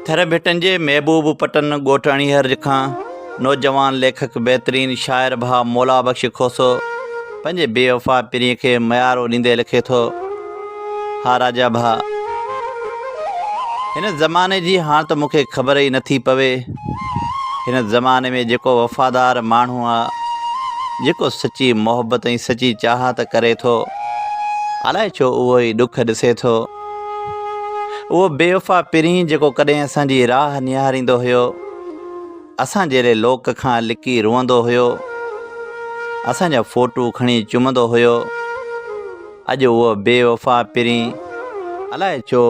ٿر ڀٽن جي محبوب پٽن ڳوٺ اڻيهر کان نوجوان ليکڪ بهترين شاعر ڀاء مولا بخش کوسو پنهنجي بي وفا پرينء کي ميارو ڏيندي لکي ٿو، ها راجا ڀاء! هن زماني جي هاڻ ته مون کي خبر ئي نٿي پوي. هن زماني ۾ جيڪو وفادار ماڻهو آ، جيڪو سچي محبت ۽ سچي چاهت ڪري ٿو، الائي ڇو اهو ئي ڏک ڏسي ٿو. اهو بيوفا پرين جيڪو ڪڏهن اسان جي راهه نهاريندو هيو، اسان جهڙي لوڪ کان لڪي روئندو هيو، اسان جا فوٽو کڻي چمندو هيو، اڄ اهو بيوفا پرين الائي ڇو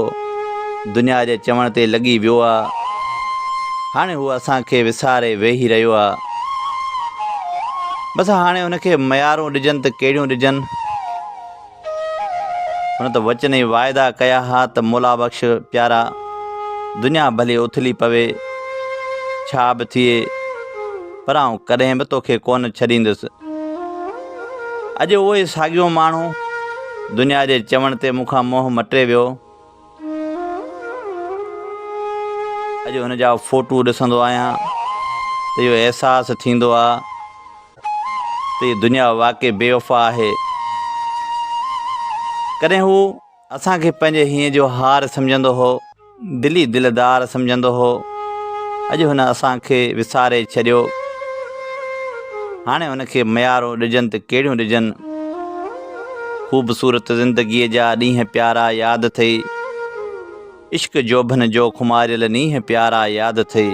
دنيا جي چوڻ تي لڳي ويو آ. هاڻي هو اسان کي وساري ويهي رهيو آ. بس هاڻي هن کي ميارون ڏجن ته ڪهڙيون ڏجن. هن ته وچن ۽ واعدا ڪيا ها ته مولا بخش پيارا دنيا ڀلي اٿلي پوي، ڇا به ٿئي پر آئون ڪڏهن به توکي ڪونه ڇڏيندس. اڄ اهو ئي ساڳيو ماڻهو دنيا جي چوڻ تي مون کان منهن مٽي ويو. اڄ هن جا فوٽو ڏسندو آهيان ته اهو احساس ٿيندو آهي ته هي دنيا واقعي بي وفا آهي. ڪڏهن هو اسان کي پنهنجي هينئين جو هار سمجهندو هو، دلي دلدار سمجهندو هو. اڄ هن اسان کي وساري ڇڏيو. هاڻي هن کي ميارون ڏجن ته ڪهڙيون ڏجن. خوبصورت زندگيء جا ڏينهن پيارا ياد اٿئي. عشق جوڀن جو خماريل نينهن پيارا ياد اٿئي.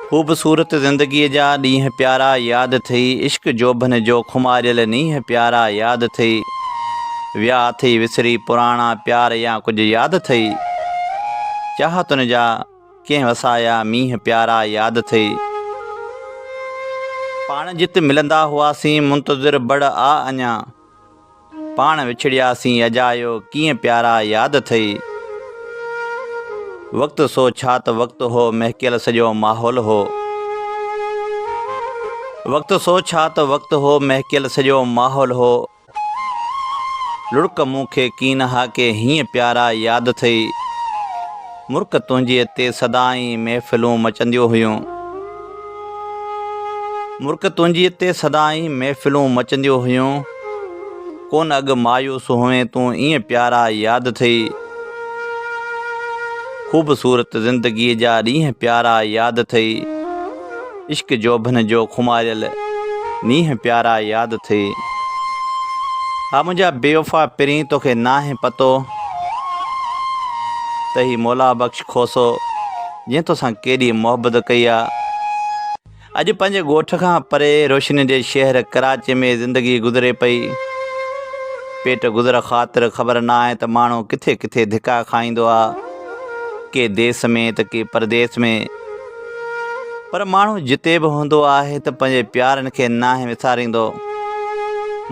خوبصورت زندگيء جا ڏينهن پيارا ياد اٿئي. عشق جوڀن جو خماريل نينهن پيارا ياد اٿئي. ويا اٿئي وسري پراڻا پيار يا ڪجهه ياد اٿئي. چاهتن جا ڪنهن وسايا مينهن پيارا ياد اٿئي. پاڻ جت ملندا هئاسين منتظر بڙ آ اڃا. پاڻ وڇڙياسين اجايو ڪيئن پيارا ياد اٿئي. وقت سو ڇا ته وقت هو مهڪيل سڄو ماحول هو. وقت سو ڇا ته وقت هو مهڪيل سڄو ماحول هو. لڙڪ مون کي ڪين ها ڪي هيئن پيارا ياد اٿئي. مرڪ تنهنجيء تي سدائين محفلون مچنديون هيون. مرڪ تنهنجيء تي سدائين محفلون مچنديون هيون. ڪونه اڳ مايوس هئين تون ايئن پيارا ياد اٿئي. خوبصورت زندگيء جا ڏينهن پيارا ياد اٿئي. عشق جوڀن جو خماريل نينهن پيارا ياد اٿئي. ها منهنجا بيوفا پرين توکي ناهي پتو ته هي مولا بخش کوسو جنهن توسان ڪيڏي محبت ڪئي آ. اڄ پنهنجي ڳوٺ کان پري روشنين جي شهر ڪراچي ۾ زندگي گذري پئي. پيٽ گذر خاطر خبر ناهي ته ماڻهو ڪٿي ڪٿي ڌڪا کائيندو آ. ڪي ديس ۾ ته ڪي پرديس ۾. پر ماڻهو جتي به هوندو آهي ته پنهنجي پيارن کي ناهي وساريندو.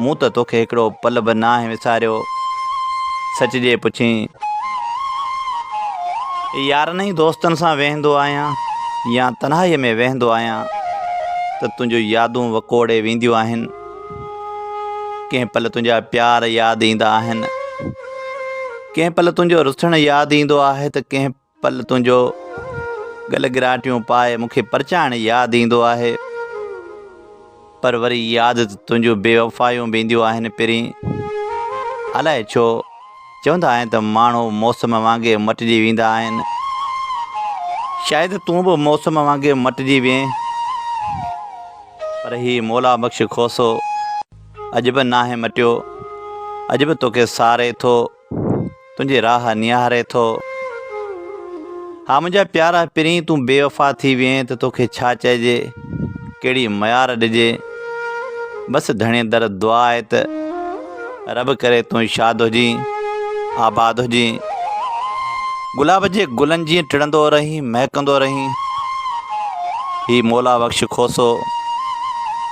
مون ته توکي هڪڙو پل به ناهي وساريو. سچ جي پڇين. يارن ۽ دوستن سان ويهندو آهيان يا تنهائيء ۾ ويهندو آهيان ته تنهنجون يادون وڪوڙي وينديون آهن. ڪنهن پل تنهنجا پيار ياد ايندا آهن. ڪنهن پل تنهنجو رسڻ ياد ايندو آهي ته ڪنهن پل تنهنجو ڳل ڳراٽيون پائي مون کي پرچائڻ ياد ايندو آهي. پر وري ياد ته تنهنجون بي وفايون به اينديون آهن پرين. الائي ڇو چوندا آهن ته ماڻهو موسم وانگي مٽجي ويندا آهن. شايد تون به موسم وانگي مٽجي وئين. پر هي مولا بخش کوسو اڄ به ناهي مٽيو. اڄ به توکي ساري ٿو. تنهنجي راهه نهاري ٿو. ها منهنجا پيارا پرين تون بي وفا ٿي وئين ته توکي ڇا چئجي، ڪهڙي ميار ڏجي. بس ڌڻي در دعا آهي ته رب ڪري تون شاد هجين، آباد هجين. گلاب جي گلن جيئن ٽڙندو رهين، مهڪندو رهين. هي مولا بخش کوسو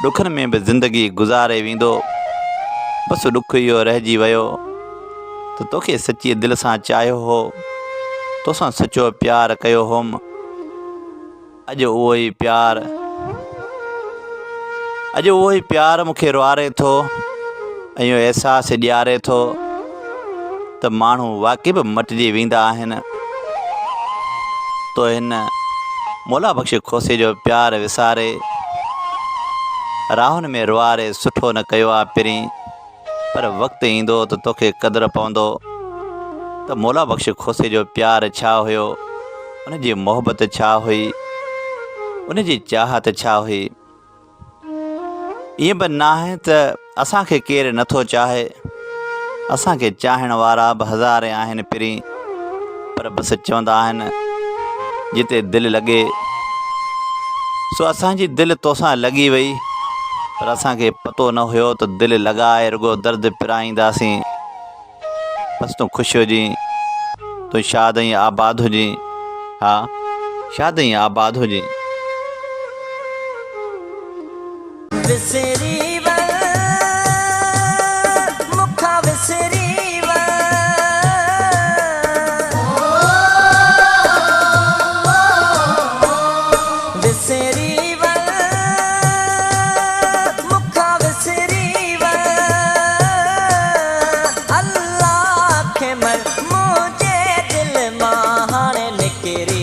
ڏکن ۾ به زندگي گذاري ويندو. بس ڏک اهو رهجي ويو. ته توکي سچيء دل سان چاهيو هو، توسان سچو پيار ڪيو هوم، اڄ اهو ئي پيار، اڄ اهو ئي پيار مون کي روئاري ٿو ۽ اهو احساس ڏياري ٿو ته ماڻهو واقعي به مٽجي ويندا آهن. تو هن مولا بخش کوسي جو پيار وساري راهن ۾ روئاري سٺو نه ڪيو آ پرين پر وقت ايندو ته توکي قدر پوندو ته مولا بخش کوسي جو پيار ڇا هيو، ان جي محبت ڇا هئي، ان جي چاهت ڇا هئي. ائين به ناهي ته اسان کي ڪير نٿو چاهي، اسان کي چاهڻ وارا به هزارين آهن پرين، پر بس چوندا آهن جتي دل لڳي سو اسان جي دل توسان لڳي وئي پر اسان کي پتو نه هيو ته دل لڳائي رڳو درد پرائينداسين. بس تون خوش هجين، تون شاد ۽ آباد هجين، ها شاد ۽ آباد هجين. وسري وڃ مون کان وسري وڃ. وسري وڃ مون کان وسري وڃ. الله کي مر منهنجي دل مان هاڻي نڪري.